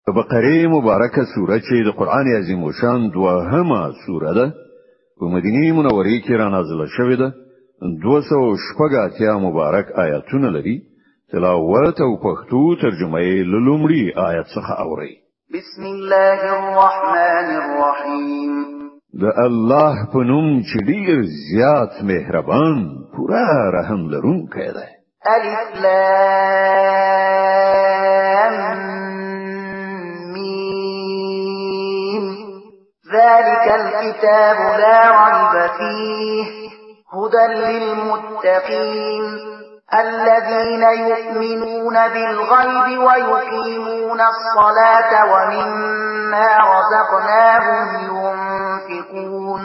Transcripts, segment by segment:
د بقره مبارکه سوره چې د قران عظیم شان دوهمه سوره ده، په مدینه منوره کې را نازله شوې ده. 280 مبارک آیاتونه لري. تلاوت او پښتو ترجمه یې له لومړي آیت څخه اورئ. بسم الله الرحمن الرحیم. د الله په نوم چې ډیر زیات مهربان، پوره رحم لرونکی دی. الف لام میم. ذلك الكتاب لا ريب فيه هدى للمتقين الذين يؤمنون بالغيب ويقيمون الصلاة ومما رزقناهم ينفقون.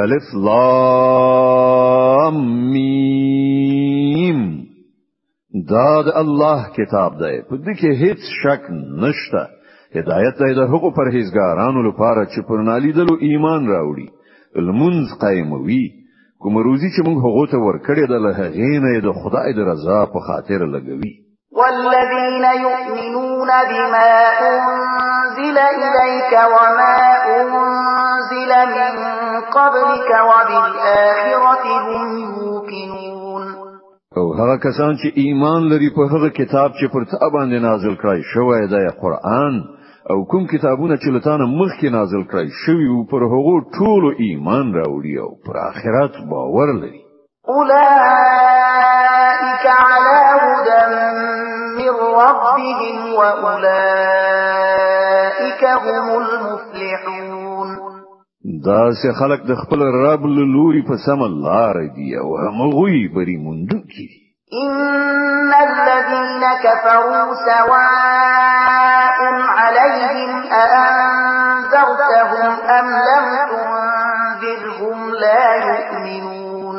الف لام میم. دا د الله کتاب دی، په دې کې هیڅ شک نشته. هدایت دی د هغو پرهیزګارانو لپاره چې پر نالیدلو ایمان راوړي، لمونځ قایموي، کوم روزي چې موږ هغو ته ورکړې ده له هغې نه د خدای د رضا په خاطر لګوي. والذين يؤمنون بما أنزل إليك وما أنزل من قبلك وبالآخرة هم يوقنون. او هغه کسان چې ایمان لري په هغه کتاب چې پر تا باندې نازل کړی شوی دی، قرآن، او کوم کتابونه چې له تا نه مخکې نازل کړی شوي وو، پر هغو ټولو ایمان راوړي او پر آخرت باور لري. أولئك على هدى من ربهم وأولئك هم المفلحون. داسې خلک د خپل رب له لوري په سمه لار دي او همغوی بری موندونکي دي. إن الذين كفروا سواء عليهم أأنذرتهم أم لم تنذرهم لا يؤمنون.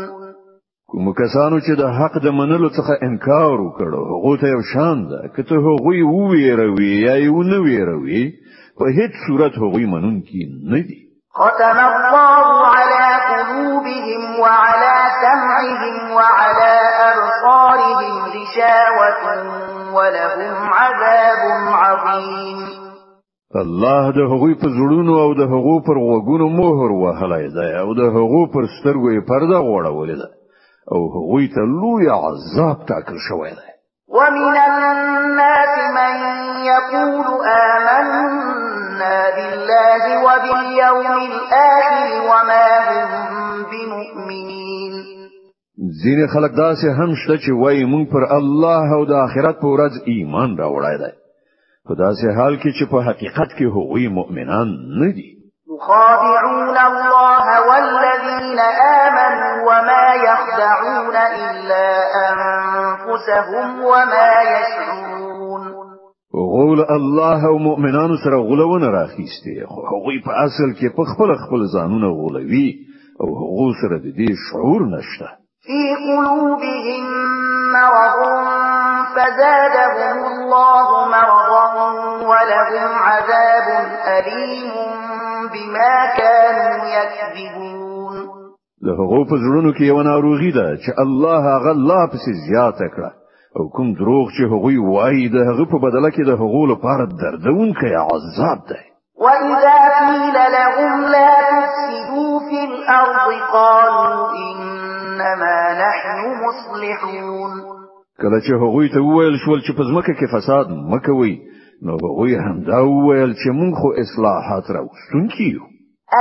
کوم کسانو چې د حق د منلو څخه انکار وکړ، هغو ته یو شان ده که ته هغوی وویروي یا یې ونه ویروي، په هیڅ صورت هغوی منونکي نه دي. ختم الله على قلوبهم وعلى سمعهم وعلى أبصارهم غشاوة ولهم عذاب عظيم. الله د هغوی په زړونو او د هغو پر غوږونو مهر وهلی دی او د هغو پر سترګو یې پرده غوړولې ده او هغوی ته لوی عذاب ټاکل شوی دی. ومن الناس من يقول آمنا بالله وباليوم الآخر وما هم بمؤمنين. ځینې خلک داسې هم شته چې وایي موږ پر الله او د آخرت په ورځ ایمان راوړی دی، په داسې حال کې چې په حقیقت کې هغوی مؤمنان نه دي. يخادعون الله والذين آمنوا وما يخدعون إلا أنفسهم وما يشعرون. هغو له الله او مؤمنانو سره غولونه راخیستې، خو هغوی په اصل کې په خپله خپل ځانونه غولوي او هغو سره د دې شعور نشته. في قلوبهم مرض فزادهم الله مرضا ولهم عذاب أليم بما كانوا يكذبون. د هغو په زړونو کې یوه ناروغي ده چې الله هغه لا پسې زیاته کړه، او کوم دروغ چې هغوی وایي د هغه په بدله کې د هغو لپاره دردونکی عذاب دی. وإذا قيل لهم لا تفسدوا في الأرض قالوا إنما نحن مصلحون. کله چې هغوی ته وویل شول چې په ځمکه کې فساد مه کوئ، نو هغوی همدا وویل چې موږ خو اصلاحات راوستونکي یو.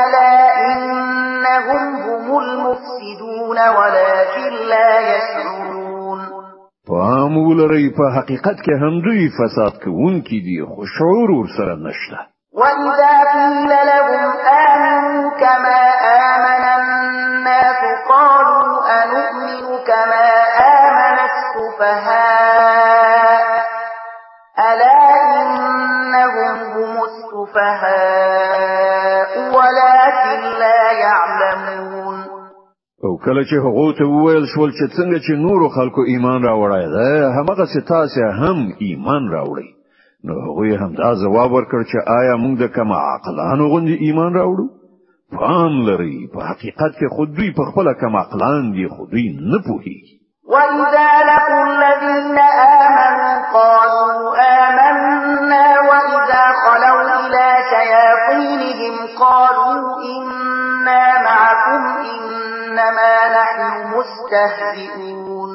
ألا إنهم هم المفسدون ولكن لا يشعرون. پام ولرئ، په حقیقت کې همدوی فساد کوونکي دي، خو شعور ورسره نشته. وإذا قيل لهم آمنوا كما آمن الناس قالوا أنؤمن كما آمن السفهاء ألا إنهم هم السفهاء ولكن لا يعلمون. او کله چې هغو ته وویل شول چې څنګه چې نورو خلکو ایمان راوړی دی، هماغسې تاسې هم ایمان راوړئ، نو هغوی همدا ځواب ورکړ چې آیا موږ د کم عقلانو غوندې ایمان راوړو؟ پام لرئ، په حقیقت کې خو دوی په خپله کم عقلان دي، خو دوی نه پوهېږي. وإذا لقوا الذين آمنوا قالوا آمنا وإذا قالوا إنا معكم إنما نحن مستهزئون.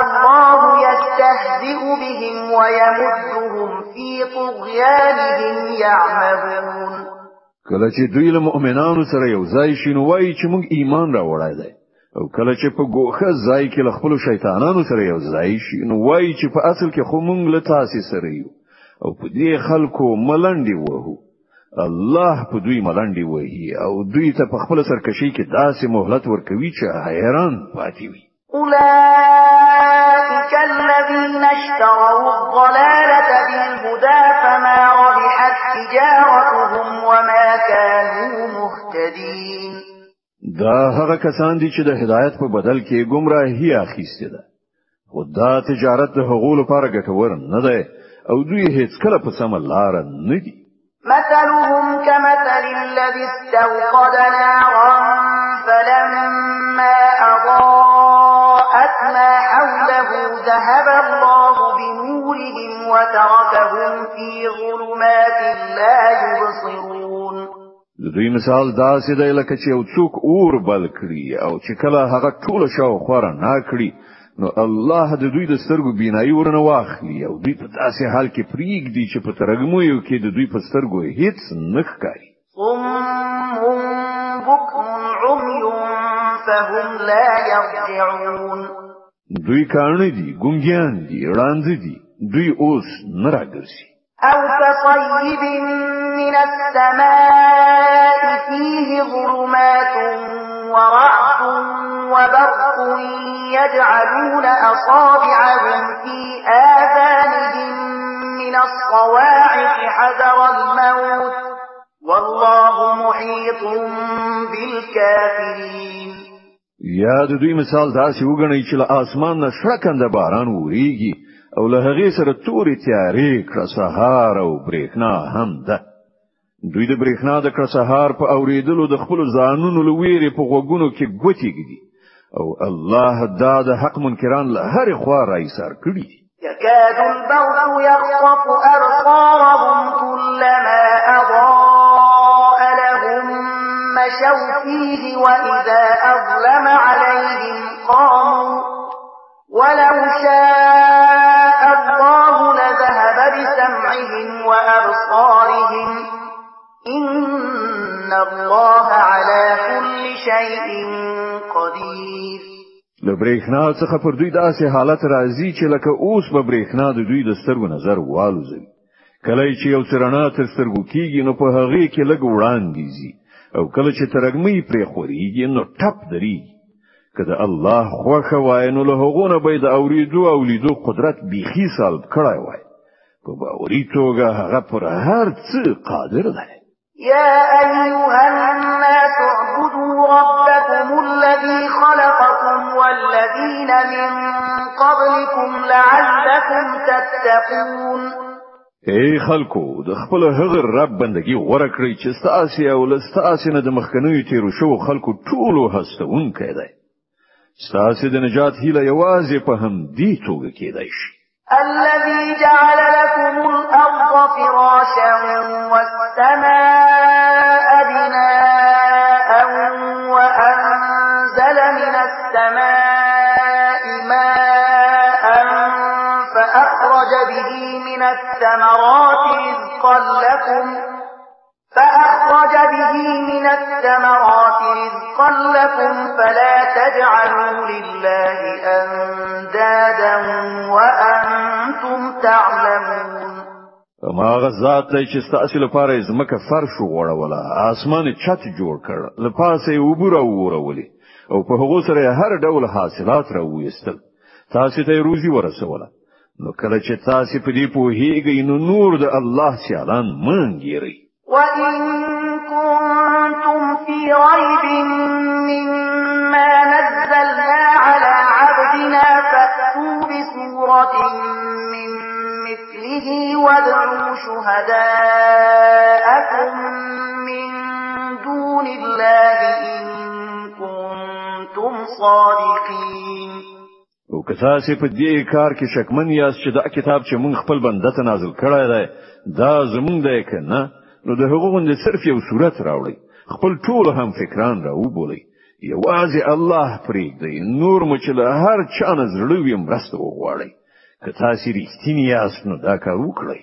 الله يستهزئ بهم ويمدهم في طغيانهم يعمهون. کله چې دوی له مؤمنانو سره یو ځای شي نو وایي چې موږ ایمان راوړی دی، او کله چې په ګوښه ځای کې له خپلو شیطانانو سره یو ځای شي نو وایي چې په اصل کې خو موږ له تاسې سره یو، او په دې خلکو ملنډې وهو. الله په دوی ملنډې وهي او دوی ته په خپل سرکشي کې داسې مهلت ورکوي چې حیران پاتې وي. أولئك الذين اشتروا الضلالة بالهدى فما ربحت تجارتهم وما كانوا مهتدين. دا هغه کسان دي چې د هدایت په بدل کې ګمراهي اخیستې ده، خو دا تجارت د هغو لپاره ګټور نه دی او دوی هیڅکله په سمه لاره نه دي. مثلهم كمثل الذي استوقد نارا فلما أضاءت ما حوله ذهب الله بنورهم وتركهم في ظلمات لا يبصرون. د دوی مثال داسې دی لکه چې یو څوک اور بل کړي او چې کله هغه ټوله شاوخوا رڼا کړي نو الله د دوی د سترګو بینایي ورنه واخلي او دوی په داسې حال کې پرېږدي چې په ترږمیو کې د دوی په سترګو هیڅ نه ښکاري. صم بكم عمي فهم لا يرجعون. دوی کاڼه دي، ګونګیان دي، ړانده دي، دوی اوس نه راګرځي. أو كصيب من السماء فيه ظلمات ورعد وبرق يجعلون أصابعهم في آذانهم من الصواعق حذر الموت والله محيط بالكافرين. یا د دوی مثال داسې وګڼئ چې له آسمان نه شړکنده باران وریږي او له هغې سره تورې تیارې کړه سهار او برېښنا هم ده. دوی د برېښنا د کړه سهار په اورېدلو د خپلو ځانونو له ویرې په غوږونو کې ګوتې ږدي، او الله دا د حق منکران له هرې خوا را ایسار کړي دي. يكاد البرق يخطف أبصارهم كلما أضاء لهم مشوا فيه وإذا أظلم عليهم قاموا ولو شاء الله لذهب بسمعهم وأبصارهم إن الله على كل شيء قدير. له برېښنا څخه پر دوی داسې حالت راځي چې لکه اوس به برېښنا د دوی د سترګو نظر والوزوي. کله چې یو څه رڼا تر سترګو کیږي نو په هغې کې لږ وړاندې ځي، او کله چې ترږمۍ پرې خورېږي نو ټپ درېږي. که د الله خوښه وای نو له هغو نه به یې د اورېدو او لیدو قدرت بیخي سلب کړی وای. په باوري توګه هغه پر هر څه قادر دی. يا أيها الناس اعبدوا ربكم الذي خلقكم والذين من قبلكم لعلكم تتقون. ای خلکو، د خپل هغه رب بندگی غوره کړئ چې ستاسې او له ستاسې نه د مخکنیو تېرو شوو خلکو ټولو هستوونکی دی. ستاسې د نجات هیله یوازې په همدې توګه کېدای شي. الذي جعل لكم الأرض فراشا والسماء بناء وأنزل من السماء ماء فأخرج به من الثمرات رزقا لكم فأخرج به من الثمرات رزقا لكم فلا تجعلوا لله أندادا وأنتم تعلمون. هماغه ذات دی چې ستاسې لپاره یې ځمکه فرش وغوړوله، آسمان یې چت جوړ کړ، له پاسه یې اوبه راوورولې او په هغو سره یې هر ډول حاصلات راوویستل، تاسې ته یې روزي ورسوله. نو کله چې تاسې په دې پوهېږئ نو نور د الله سیالان مه انګېرئ. وإن كنتم في ريب مما نزلنا على عبدنا فأتوا بسورة من مثله وادعوا شهداءكم من دون الله إن كنتم صادقين. او که تاسې په دې کار کې شکمن یاست چې دا کتاب چې موږ خپل بنده ته نازل کړی دی دا زموږ دی که نه، نو د هغه غوندې صرف یو صورت راوړئ، خپل ټول هم فکران را وبولئ. یوازې الله پرېږدئ، نور مو چې له هر چا نه زړه وي مرسته وغواړئ. که تاسو رښتیني یاست نو دا کار وکړئ.